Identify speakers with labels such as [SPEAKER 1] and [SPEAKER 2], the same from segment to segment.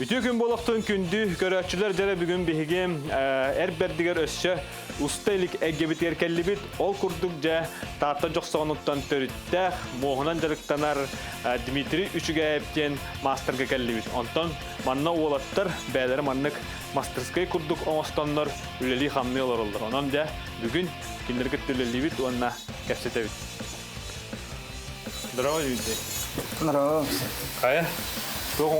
[SPEAKER 1] Үтүө күн буолуохтун күндү көрөөччүлэр дьэрэ бүгүн биһиги эр бэрдигэр өссө уста илик эйгэбитигэр кэллибит. Ол курдук дьэ Таатта Дьохсоҕонуттан төрүттээх, муоһунан дьарыктанар Дмитрий Үчүгэйэп диэн маастарга кэллибит. Онтон манна уолаттар бэйэлэрэ маннык мастерскай курдук оҥостоннор үлэлии-хамныы олороллор. Онон дьэ бүгүн кинилэри кытта үлэлиибит уонна кэпсэтэбит. Здорово, Дмитрий.
[SPEAKER 2] Здорово.
[SPEAKER 1] Хайа? Туох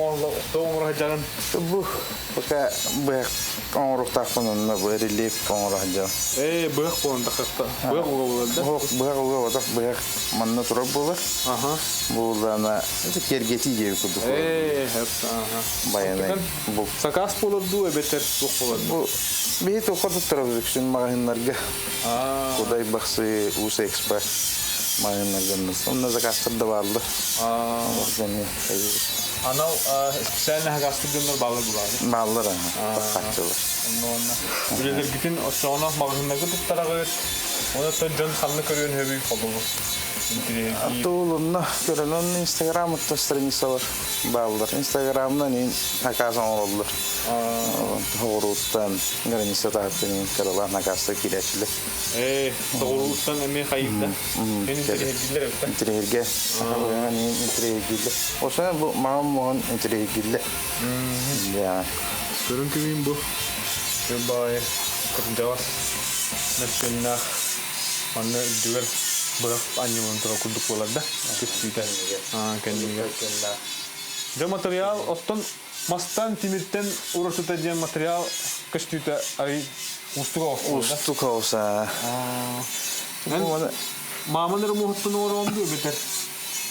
[SPEAKER 1] оҥоро сылдьаҕын?
[SPEAKER 2] Бу пока быһах оҥоруохтаахпын онно бу рельеф оҥоро сылдьабын.
[SPEAKER 1] Ээ, быһах буолан таххаста. Быһах уга буолар да?
[SPEAKER 2] Быһах уга ботох быһах манна турар буолар.
[SPEAKER 1] Аха.
[SPEAKER 2] Буоллаана это киэргэтии диэби курдук.
[SPEAKER 1] Ээ, аха.
[SPEAKER 2] Байанай бу.
[SPEAKER 1] Сакаас буолар дуу эбэтэр туох буолар?
[SPEAKER 2] Бу биһи туохха туттарабыз үксүн маҕаһыыннарга. Кудай Бахсы, Уус Экспо маҕаһыыннарга онно заказтар да бааллар.
[SPEAKER 1] Анал специально хагаастык дьоннор бааллар булаады.
[SPEAKER 2] Бааллар таххааччылар.
[SPEAKER 1] Онно үлэлэргитин оччоҕуна маҕаһыыннарга туттараҕыт. Онон дьон ханна көрүөн сөбүй холобур.
[SPEAKER 2] Туулунна көрөнөн Инстаграм страницалар бааллар. Инстаграмынан ин наказ оҥороллор. Тоҕурууттан граница таһыттан ин кыралаан накаастар киирээччилэр.
[SPEAKER 1] Ээ, тоҕурууттан эмиэ хайыыта. Эн интэриэһиргииллэр эбит.
[SPEAKER 2] Интэриэһиргэ. Сахалыынан интэриэһиргииллэр. Осона бу маҕан моһон интэриэһиргииллэр. Да.
[SPEAKER 1] Көрүн күмүн бу. Күн баайы кырдьаҕас мөссүөннээх манна үрдүгэр бырах анньылан турар курдук буолар да көстүүтэ кэннигэр. Дьэ материал оттон мастан тимиртэн уратыта диэн материал көстүүтэ арый уустук оҕус
[SPEAKER 2] Уустук оҕус аа.
[SPEAKER 1] Мааман эрэ муоһуттан оҥороон дуу эбэтэр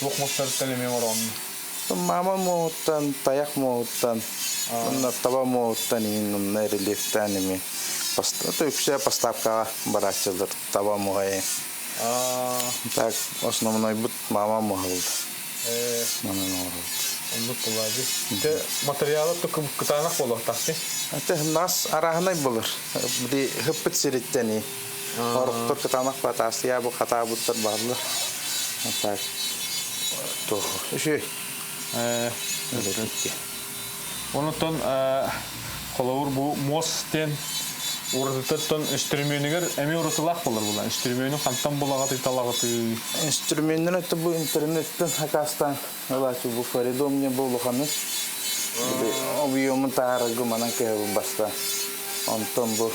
[SPEAKER 1] туох мастарыттан эмиэ оҥороон
[SPEAKER 2] Маама муоһуттан, тайах муоһуттан, уонна таба муоһуттан иһин онно рельефтээн эми үксэ поставкаҕа барааччылар таба муоһа Так основнойбут маама муоһа булда. Манан оҥоробут.
[SPEAKER 1] Оннук буолаады. Те материала кытаанах буолуохтаах
[SPEAKER 2] Ате нас арааһынай болор. Били хыппыт сириттэн Ороктор кытаанах батаастыйа бу хатаабыттар бааллар. Так туох үчүгэй.
[SPEAKER 1] Онутон холобур бу муос диэн уратыттан инструменигэр эмиэ уратылаах болар була. Инструмени хантан булаҕатый талаҕатый?
[SPEAKER 2] Инструменнэр это бу интернеттен хакастан ылаачы бу Фаридом не бу улаханы. Объемун таһаарарга манан кэһэбин баста. Онтон бу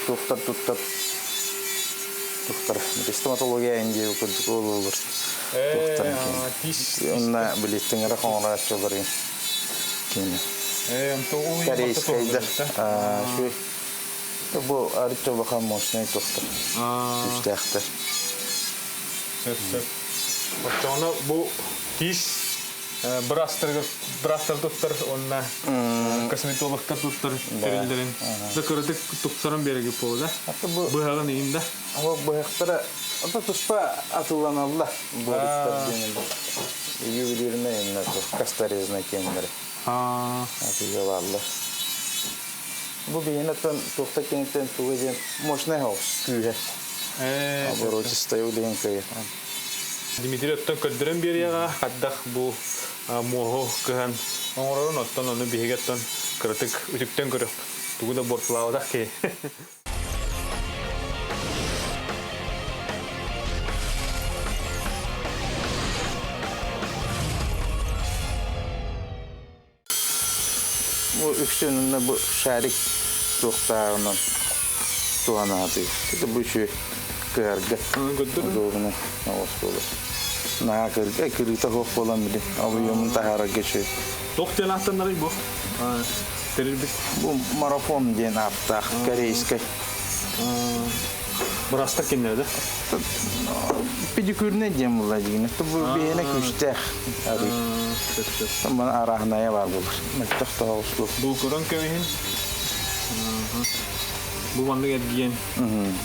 [SPEAKER 2] туохтар туттар туохтар стоматология диэби курдук ололор туохтар онна билиттиҥэрэ хоҥорааччылар кини корейскайдар бу арыт улахан мощный туохтар күүстээхтэр
[SPEAKER 1] сөп сөп оччоҕуна бу тиис быраастарга быраастар туттар уонна косметологтар туттар тэриллэрин да кыратык тупсаран биэрэгит буолла да быһаҕын иһин да
[SPEAKER 2] Ол быһахтара ото туспа атылланалла буориттар диэн ювелирный инна косторезный киэннэри атыылааллар. Бу биһинаттан туохта киэниттэн туга диэн мощный хаус күүһэ. Оборотистай улиһин кыйы.
[SPEAKER 1] Дмитрий оттон көрдөрөн биэриэҕэ хайдах бу муоһу кыһан оҥорорун оттон ону биһиги оттон кыратык үтүктэн көрүөх тугу да буортулаабатах киһи.
[SPEAKER 2] Бу үксүн бу шарик туохтааҕынан туһанаатый. Это бу үчүгэй кыһарга удобно оҕус буолар. Наһаа кырга кырыыта суох буолан били объемун таһаарарга үчүгэй.
[SPEAKER 1] Туох диэн ааттанарый бу? Тэрилбит.
[SPEAKER 2] Бу марафон диэн ааттаах корейскай.
[SPEAKER 1] Бырастар кинилэр да?
[SPEAKER 2] Педикюрнай диэн буолла дигин. Бу биһиэнэ күүстээх арый. Мана арааһынайа баар буолар. Мөлтөх тоҕус
[SPEAKER 1] Бу көрөн кэбиһин. Бу маннык эргиэн.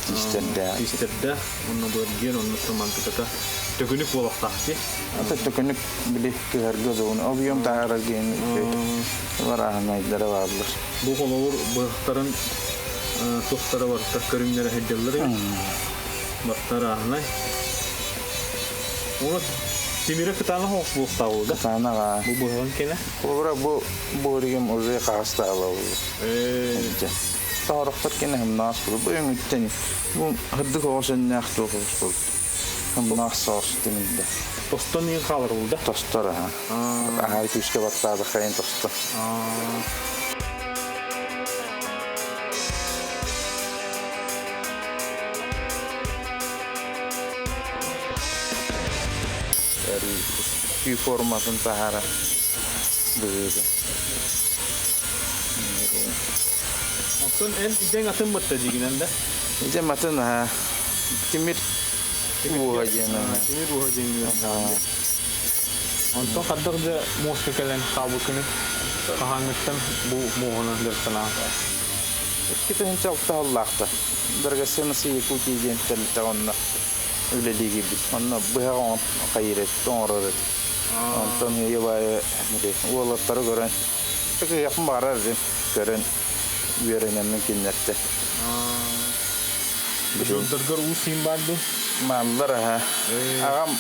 [SPEAKER 2] Тиистэрдээх.
[SPEAKER 1] Тиистэрдээх. Онно бу эргиэн, онно мантыката төкүнүк буолуохтаах дии.
[SPEAKER 2] Ата төкүнүк били кыһарга доҕун объем таһаарар диэн арааһынайдара бааллар.
[SPEAKER 1] Бу холобур быһахтарын туохтара барыта көрүҥнэрэ сылдьаллар эбит. Барыта арааһынай. Вот. Тимири кытаанах оҥоһулуохтаах да?
[SPEAKER 2] Кытаанаҕа.
[SPEAKER 1] Бу быһаҕын кэнэ?
[SPEAKER 2] Холобура бу буоригим уже хаастаала
[SPEAKER 1] Ээ.
[SPEAKER 2] Тоорохтор кэнэ хымнаас булу. Бу өҥүттэн бу хырдык оҕус өннөөх туох оҕус буолу. Хымнаах соос тимирдэ.
[SPEAKER 1] Тостон иин хаалар да?
[SPEAKER 2] Тостор аха. Аһай күүскэ баттаатахайын тостор. Үй форматын таһара быһыыта.
[SPEAKER 1] Оттон эн идэҥ атын бытта дигинэн да?
[SPEAKER 2] Идэм атын аха. Тимир ууһа диэн.
[SPEAKER 1] Тимир ууһа диэн. Онтон хардах да муоска кэлэн хаалбыккыны хаһааҥҥыттан бу муоһунан дьарыктанаҕын?
[SPEAKER 2] 2006 сыллаахта Драгоценности Якутии диэн тэрилтэ онно үлэлии киирбит. Онно быһах оҥор хайыыр эт, оҥорор эт. Онтон ийэ уолаттары көрөн, кыһыахпын баҕарар этим, көрөн үөрэнэммин кинилэртэ.
[SPEAKER 1] Дьонторгор уу сиин баар дуу?
[SPEAKER 2] Мааллар аха. Аҕам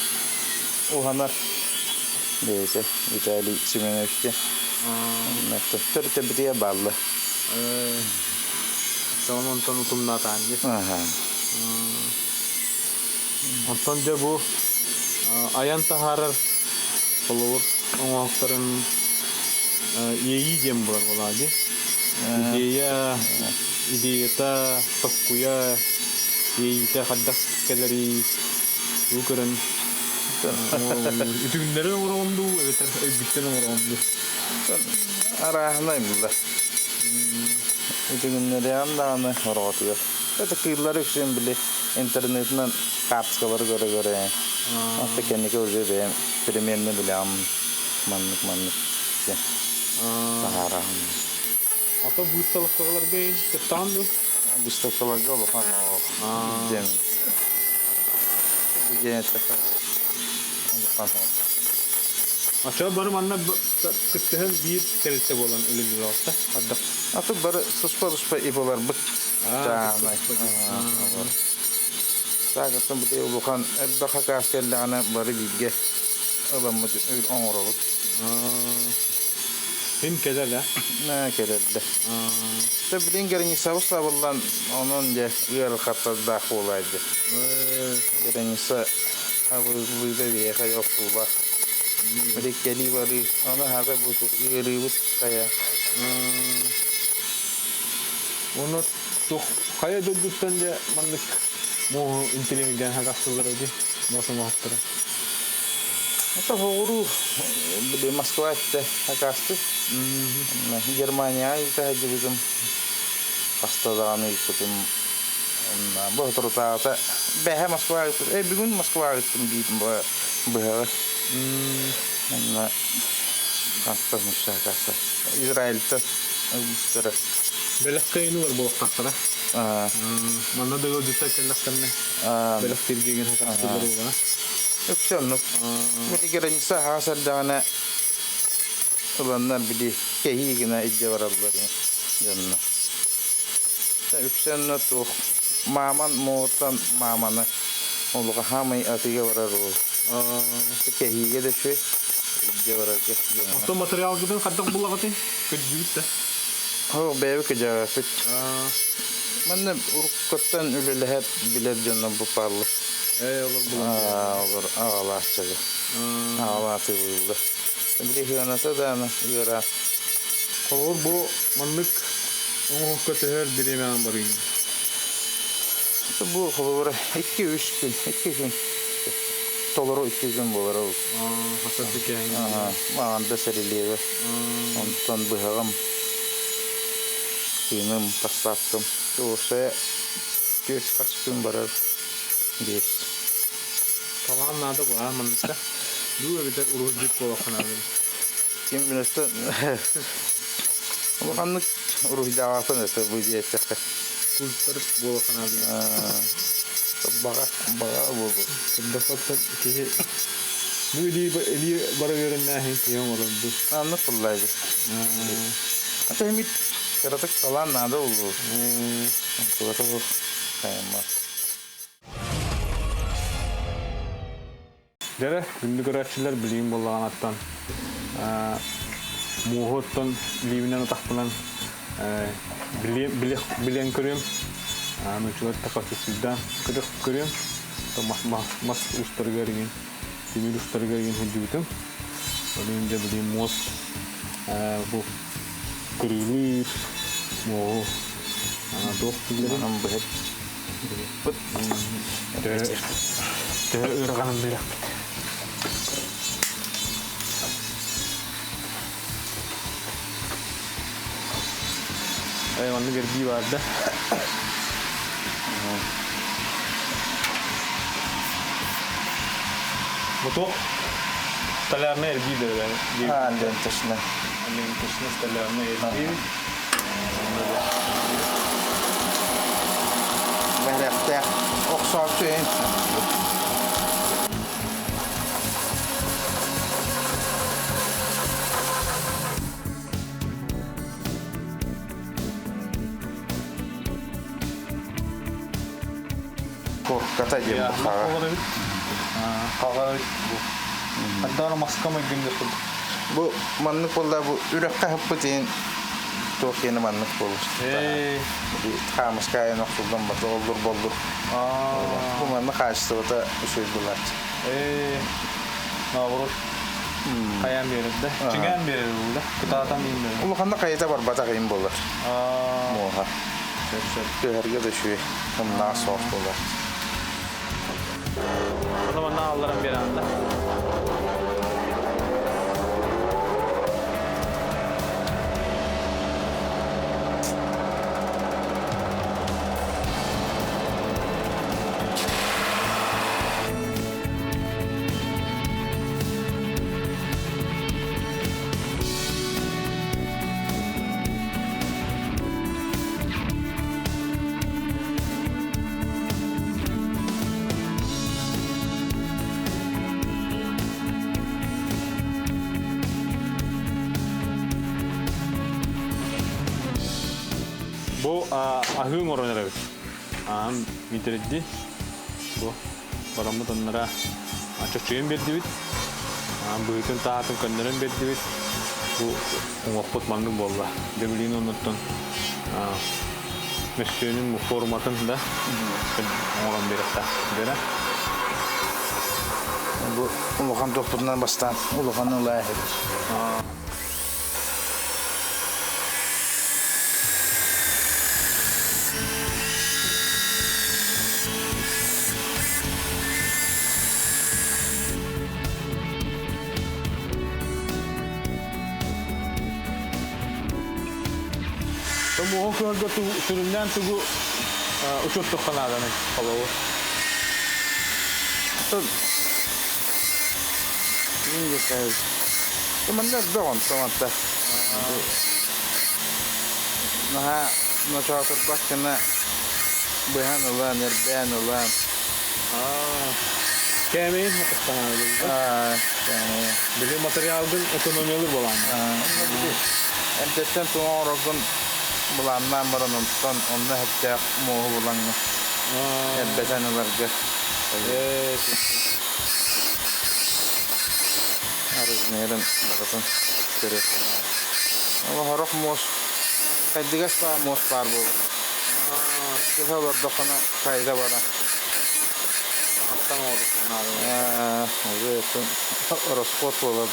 [SPEAKER 2] уһанар бэйэтэ Виталий Семенович диэн. Төрүтэ битиэ баалла.
[SPEAKER 1] Онтон онтон утумнаатаан дии. Онтон дьэ бу айан таһаарар холобур оҥоһуктарын иэйии диэн буолар буолаа дии. Идея, идеята, токкуйа, иэйиитэ хайдах кэлэрий, бу көрөн үтүгүннэрэн оҥороҕун дуу, эбэтэр өйгүттэн оҥороҕун дуу?
[SPEAKER 2] Арааһынай булла. Үтүгүннэриэҕим даҕаны ороҕотугар. Это кыыллары үксүн били интернетинэн карточкалары көрө-көрө Ата кэнники уже бэйэм примерно билэҕим маннык маннык диэн таһаараҕын.
[SPEAKER 1] Ата быысталыккаларга кыттаҕын дуу?
[SPEAKER 2] Быыстапкаларга улахан диэн диэн эттэххэ улахан
[SPEAKER 1] Ача бары манна кыттыһан биир тэрилтэ буолан үлэлиир ардах.
[SPEAKER 2] Аты бары туспа-туспа ИП-ларбыт. Таакаттан бу улахан элбэх хакаас кэллэҕинэ бары бииргэ ыламмыт оҥоробут.
[SPEAKER 1] Ким кэлэр да?
[SPEAKER 2] Нэ кэлэрдэ. Тэ билин границабыт сабыллан онон дьэ ыарахаттардаах буолаайды. Граница абыллыыта биһиэхэ охсуулаах. Били кэлии барыы, ону аһата бу ыарыыбыт хайа.
[SPEAKER 1] Оны тух хайа дойдуттан дьэ маннык муоһу интеллигент хагастылар эди муос оҥоһуктара.
[SPEAKER 2] Это соҕуруу били Москва эттэ хакасты. Германияҕа ыыта сылдьыбытым. Хаста даҕаны ыыппытым. Бу соторутааҕыта бэһэ Москваҕа ыыппыт. Э бүгүн Москваҕа ыыттым биир быһаҕы. Онно хантан хакаста. Израильтан ылбыттара.
[SPEAKER 1] Бэлэх кыайынылар буолуохтаахтара. Манна да ыалдьыттар кэллэхтэринэ бэлэх тиргиэгин хакастылар буолара.
[SPEAKER 2] Үксэ оннук. Били граница аһаҕас эрдэҕинэ ыланнар били кэһии гына илдьэ бараллар дьонно. Үксэ онно туох мааман муоһуттан мааманы олуга хаамай атыыга барар ол. Кэһиигэ да үчүгэй илдьэ барарга.
[SPEAKER 1] Оттон материалгытын хайдах булаҕытый? Көрдүүгүт да?
[SPEAKER 2] Оо, бэйэбит кыдьаҕаспыт. Манна уруккуттан үлэлэһэр билэр дьоннор бу бааллар.
[SPEAKER 1] Ээ, олор булан.
[SPEAKER 2] Олор аҕалааччылар. Аҕалаатыыллар. Били сыаната даҕаны ыараан.
[SPEAKER 1] Холобур, бу маннык оҥоһукка төһөр бириэмэҕин барыйын?
[SPEAKER 2] Бу холобура 2-3 күн, 2 күн. Толору 2 күн буолар ол.
[SPEAKER 1] Хасар дикээҥ.
[SPEAKER 2] Маҕан да сэрилиэбэ. Онтон быһаҕым, тыыным, поставкам. Уопсайа түөрт хас күн барар биэс.
[SPEAKER 1] Талаан наада бу аа манныкка. Дуу эбэтэр уруһуйдьут буолуохха наада.
[SPEAKER 2] Ким билэттэн улаханнык уруһуйдаабаппын это бу диэтэххэ.
[SPEAKER 1] Скульптор буолуохха наада.
[SPEAKER 2] Баҕа, баҕа буолуо.
[SPEAKER 1] Кырдахтан киһи бу илии илии бара үөрэннээһин киһи оҥорорду.
[SPEAKER 2] Аннык буллайбыт. Ата эмит кыратык талаан наада буолуо. Кылата хайаммат.
[SPEAKER 1] Дьэрэ, күндү көрөөччүлэр билигин буоллаҕынаттан мууһу оттон илиибинэн атахпынан билэн көрүөм. Нучулар такасысыйдаан көрүөм. Мас устарыгар игин, тимир устарыгар игин сылдьыбытым. Ол дьэ билигин муос бу кырыылыыр муоһу туох дииллэрий?
[SPEAKER 2] Быһыт.
[SPEAKER 1] Төһө ыараҕанын билэхпит. Маннык эрбии баар да. Бу туох? Столярный эрбии да
[SPEAKER 2] А, ленточный.
[SPEAKER 1] Ленточный столярный эрбии.
[SPEAKER 2] Бэрэхтээх охсооччу эн. Курката диэн
[SPEAKER 1] хаҕа. Хаҕа бу. Хаддаар маска майгынныр курдук.
[SPEAKER 2] Бу маннык буолла бу үрэххэ хаппыт иһин туох диэни маннык буолур. Хаамыска айан охсуллан барда оллур боллур. Бу маннык хаачыстыбата үчүгэй булааччы.
[SPEAKER 1] Наоборот хайаан биэрэр да. Чиҥээн биэрэр да. Кытаатан биэрэр.
[SPEAKER 2] Улаханна хайыта барбатах иһин буолар. Муоха. Түһэргэ да үчүгэй. Ымнаах соҕус буолар.
[SPEAKER 1] Ону манна алларан биэрэн да. Бу аһыы оҥорон эрэбит. Аам митердди. Бу бараммыт оннара чочуйан бердибит. Быһыытын таһаатын көннөрөн бердибит. Бу уҥуохпут маннык буолла. Дьэ билигин оннуттан мөссүөнүн форматын да оҥорон биэрэхтээх. Дэрэ.
[SPEAKER 2] Бу улахан туохпутунан бастаан улахан ылаа эһэбит.
[SPEAKER 1] Муоһу кыһарга сүрүннээн тугу учуоттуохха нааданый холобур?
[SPEAKER 2] Манна бөҕөн томатта. Наһаа ночоотурбат гына быһан ылан, эрбээн ылан.
[SPEAKER 1] Кээмэйин хатыстанаабыт. Били материалгын экономиялыр болаан.
[SPEAKER 2] Эрдэттэн туҥа оҥороргун былааннаан баран онтон онно сөптөөх муоһу булаҥҥын эрбэтэн ыларга. Размерын барытын көрүөххэ. Ол сорох муос хайдыгас баар муос баар буолар. Киһи олордоххуна хайда барар.
[SPEAKER 1] Аттан оҥорбут
[SPEAKER 2] Уже расход буолар.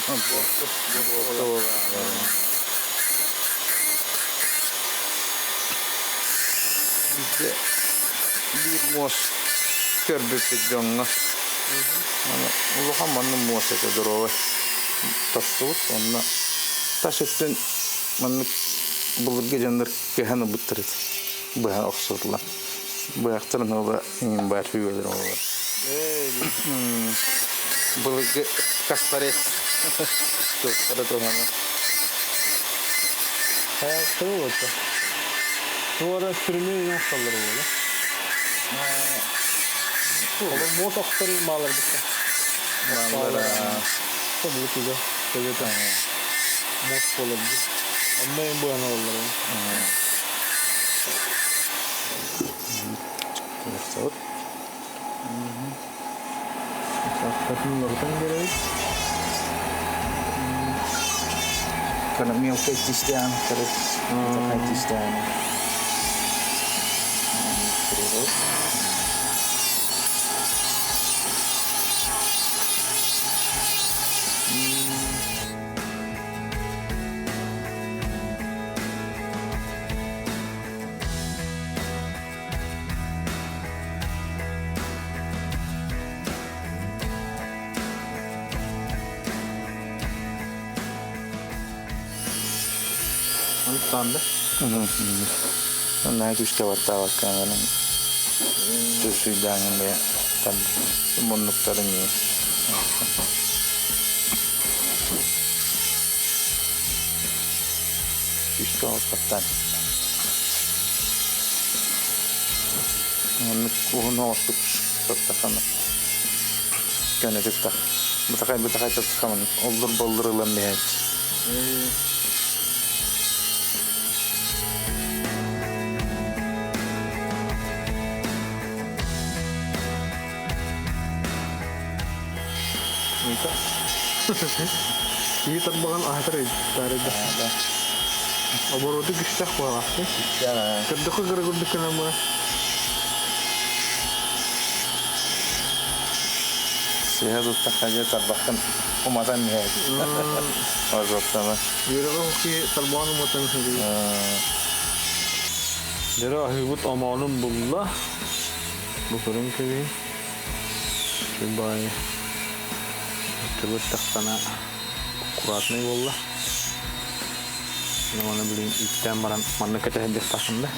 [SPEAKER 2] Биирдэ биир муос көрбүппүт дьоҥҥо. Улахан маннык муос этэ здоровый. Тостубут онно тас өттүн маннык былыргы дьоннор кыһан ылбыттар этэ. Быһа охсутулар. Быһахтарын ола иҥин баар хүүгэлэр олор. Былыргы каспарес туттара туһана.
[SPEAKER 1] Хайа болот. Туора сүрүнү охсоллор буола. Ол муос охтор маалар битте.
[SPEAKER 2] Маалара.
[SPEAKER 1] Тобу туга. Төбөтө. Муос болор. Онно эң буяна боллар. Аттатын уларытан биэрэбит.
[SPEAKER 2] Кана мелкай тистээн, кырыт, тистээн.
[SPEAKER 1] Онтон да?
[SPEAKER 2] Наһаа күүскэ баттаабакка сүрдээҥин бэйэ там муннуктарын Күүскэ оҕус баттаан. Маннык уһун оҕустук туттаххына көнөтүк тах бытахай бытахай туттаххына оллур боллур ылан биһээччи.
[SPEAKER 1] Киһи тарбаҕын аһатар таарыйда. Обороты күштээх буолаахты. Көрдөххө кыра курдук гынан бара.
[SPEAKER 2] Сыһа туттахха дьэ тарбаххын уматан иһэр. Ожоктана.
[SPEAKER 1] Үөрэҕи киһи тарбаҕын уматан иһэр. Дьөрө аһыыбыт омоонун булла. Бу көрүҥ кэбиһин. Бай тахсана аккуратный буолла. Маны билин ииттээн баран манна кэтэһэрдэх тахсында.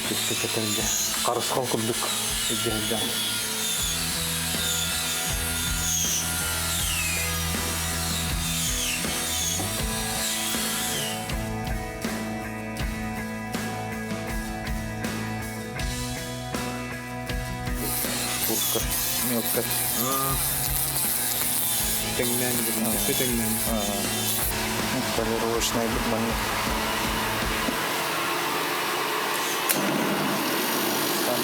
[SPEAKER 1] Түстэ кэтэрдэ. Харысхал курдук илдьэһэрдэ.
[SPEAKER 2] Курка, мелко.
[SPEAKER 1] Тэҥнээн өссө тэҥнээн.
[SPEAKER 2] Полировочная манна. Там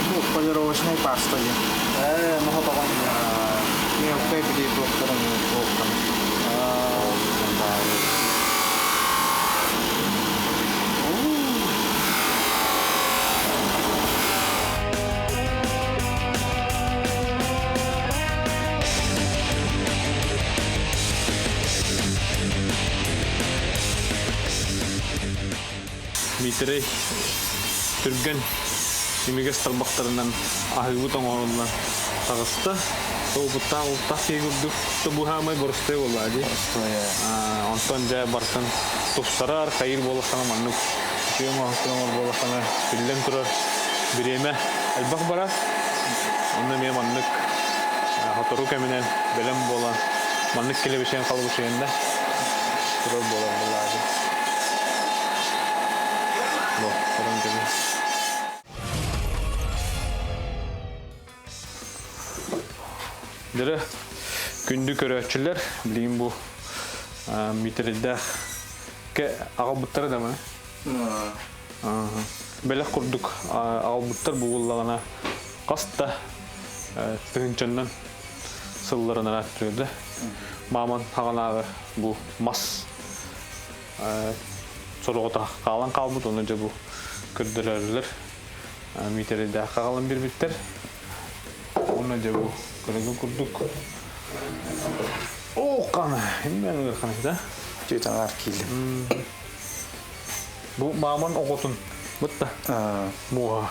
[SPEAKER 2] Ну, полировочная паста.
[SPEAKER 1] Мохотоҕон.
[SPEAKER 2] Мелкай били туохтарын туохтан.
[SPEAKER 1] Миитэрэй түргэн имигэс тарбахтарынан аһыыбыт оҥоһуллан таҕыста. Уопуттаах уоттаах киһи курдук бу хаамай боростуой буолла дии. Онтон дьэ бартан тупсарар, хайыр буоллаххына маннык үтүө оҥоһуктан оҥор буоллаххына биллэн турар бириэмэ элбэх барар. Онно эмиэ маннык сотору кэминэн бэлэм буолан маннык килэбишиэн халыбышыйан да турар буолар буоллаҕа. Бу, көрөн кэбис. Дөрө күндү көрөөччүлэр, билигин бу Миитэрийдээх аҕалбыттара да маны. Бэлэх курдук аҕалбыттар бугуллаҕына хас да тыһыынчаннан сылларынан аттыырда. Мааман хаҕанааҕы бу мас сороҕото хаалан хаалбыт, ону дьэ бу көрдөрөрүлэр Миитэрийдээх хаҕалан биэрбиттэр. Уонна дьэ бу көрөгүн курдук Оо, қана, иммен ыархан да?
[SPEAKER 2] Түөтаҥар киилим.
[SPEAKER 1] Бу мааман оҕотун бытта муоха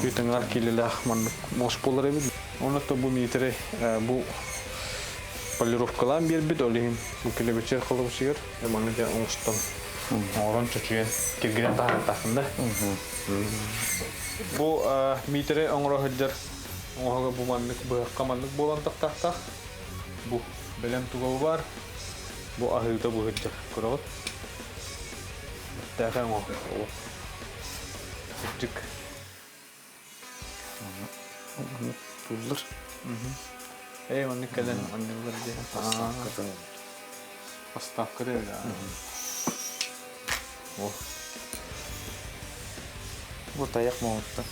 [SPEAKER 1] түөтаҥар киилилээх маннык муос буолар эбит. Онно бу Миитэрэй бу полировкалаан биэрбит, ол иһин бу килэбэчиэр холобусугар манна дьэ оҥостон оҥорон чочуйан киргинэн таһаартаахын да. Бу Миитэрэй оҥоро сылдьар оҥоһуга бу маннык быһахха маннык буолан тахтаахтаах. Бу бэлэм туга баар. Бу аһыыта бу сылдьар. Көрөҕүт? Бэртээхэй оҥоһук. Сырдьык.
[SPEAKER 2] Туллар.
[SPEAKER 1] Эй, маннык кэлэн анньыллар диэн. Поставка да О.
[SPEAKER 2] Бу тайах моһуттан.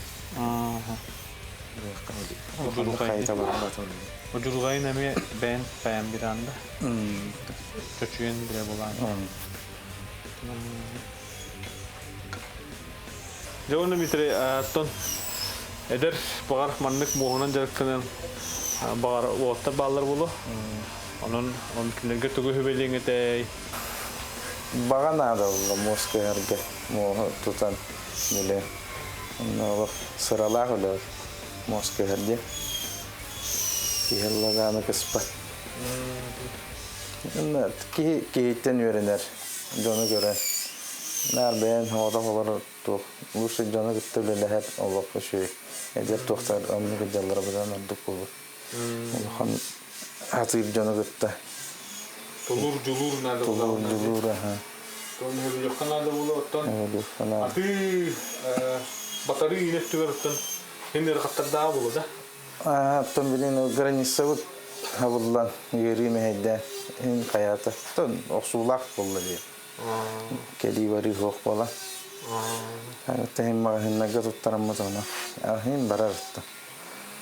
[SPEAKER 1] Удьурҕайын эмиэ бэйэн бэйэн биранда. Чочуйан билэ булаан. Дьэ уонна Дмитрий, оттон эдэр баҕар маннык муоһунан дьарыктанан баҕар уолаттар бааллар буолуо. Онон он кинилэргэ тугу сүбэлиэҥ этэй?
[SPEAKER 2] Баҕа наада буолла муос көһөргө, муоһу тутан билэ. Онно олох сыралаах үлэ муос көһөр диэн. Киһи ылла кыспат. Киһи киһиттэн үөрэнэр, дьону көрөн. Наар бэйэн оҕотох олорор туох лучше дьону кытта үлэлэһэр олох үчүгэй. Эдэр туохтар оннук дьаллара быдан ордук буолур. Улахан атыыр дьону кытта.
[SPEAKER 1] Тулуур дьулуур наада
[SPEAKER 2] Тулуур дьулуур аха.
[SPEAKER 1] Тон өбүлүөххэ наада буолуо оттон атыы батарыы иин өттүгэр оттон хин ыарахаттардаах буолуо да?
[SPEAKER 2] Оттон билин границабыт хабыллан ыарыы мэһэйдээн иһин хайаата оттон охсуулаах буолла дии. Кэлии барыы суох буола. Тэһин маҕаһыыннарга туттараммыт ону. Иһин барар оттон.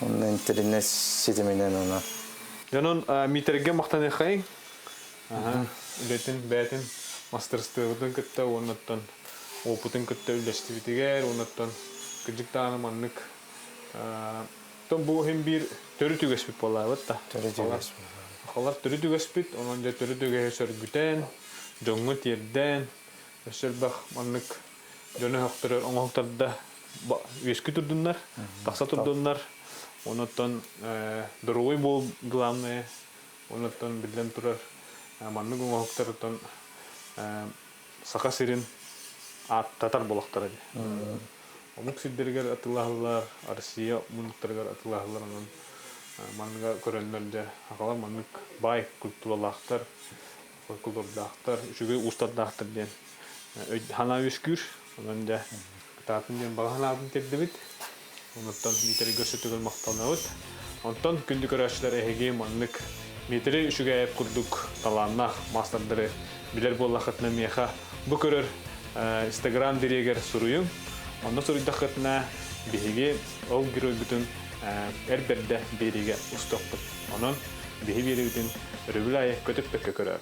[SPEAKER 2] Онно интернет ситиминэн ону.
[SPEAKER 1] Дьонун Миитэргэ махтаныаххайыҥ. Үлэтин, бэйэтин мастарыстыабытын кытта уоннаттан опытын кытта үллэстибитигэр, уоннаттан кырдьык даҕаны маннык Тон бу иһин биир төрүт үгэспит буолаабыт да.
[SPEAKER 2] Төрүт үгэс.
[SPEAKER 1] Сахалар төрүт үгэспит, онон дьэ төрүт үгэһи сөргүтэн, дьоҥҥо тиэрдэн, өссө элбэх маннык дьону өһөхтөрөр оҥоһуктарда үөскүү турдуннар, тахса турдуннар. Онуттан доруобуй буол главное. Онуттан биллэн турар маннык оҥоһуктарыттан Саха сирин ааттатар буолахтара дии. Омук сирдэригэр атыылаһаллар, Россия муннуктарыгар атыылаһаллар онон манныга көрөннөр дьэ сахалар маннык баай культуралаахтар, фольклордаахтар, үчүгэй уустардаахтар диэн санаа үөскүүр. Онон дьэ кытаатын диэн баҕа санаабын тиэрдэбит. Онуттан Дмитрийгэ өссө махтанабыт. Онтон күндү көрөөччүлэр эһиги маннык Дмитрий Үчүгэйэп курдук талааннаах маастардары билэр буоллаххытына миэхэ бу көрөр Инстаграм дириэгэр суруйуҥ. Онно суруйдаххытына биһиги ол геройбутун эр бэрдэ биэриигэ устуохпут. Онон биһи биэриибитин өрөбүл аайы көтүппэккэ көрөөр.